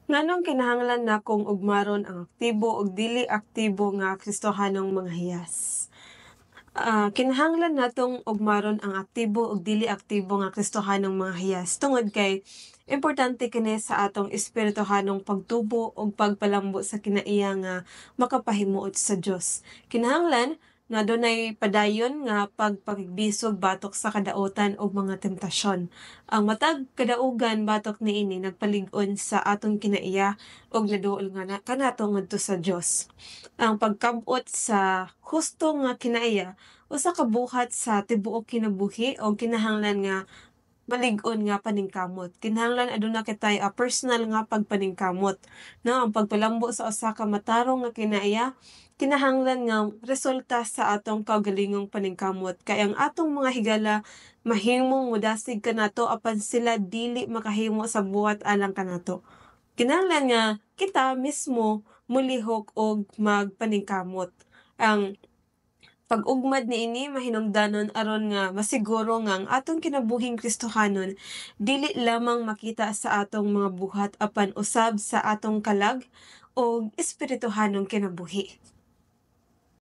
Nganong kinahanglan nakong ugmaron ang aktibo ug dili aktibo nga Kristohanong mga hiyas? Kinahanglan natong ugmaron ang aktibo ug dili aktibo nga Kristohanong mga hiyas tungod kay importante kini sa atong espirituhanong pagtubo ug pagpalambo sa kinaiya nga makapahimuot sa Dios. Kinahanglan nga dunay padayon nga pagpakigbisog batok sa kadautan ug mga temptasyon. Ang matag kadaugan batok niini nagpalig-on sa atong kinaiya ug naduol nga na, kanato ngadto sa Dios. Ang pagkab-ot sa husto nga kinaiya usa ka buhat sa tibuok kinabuhi o kinahanglan nga malig-on nga paningkamot. Kinahanglan aduna kitay a personal nga pagpaningkamot. No, ang pagpalambo sa usa ka matarong nga kinaiya kinahanglan nga resulta sa atong kaugalingong paningkamot, kay ang atong mga higala mahimong modasig kanato apan sila dili makahimo sa buhat alang kanato. Kinahanglan nga kita mismo molihok og magpaningkamot. Ang pag-ugmad niini mahinungdanon aron nga masiguro nga ang atong kinabuhing Kristohanon dili lamang makita sa atong mga buhat apan usab sa atong kalag ug espirituhanong kinabuhi.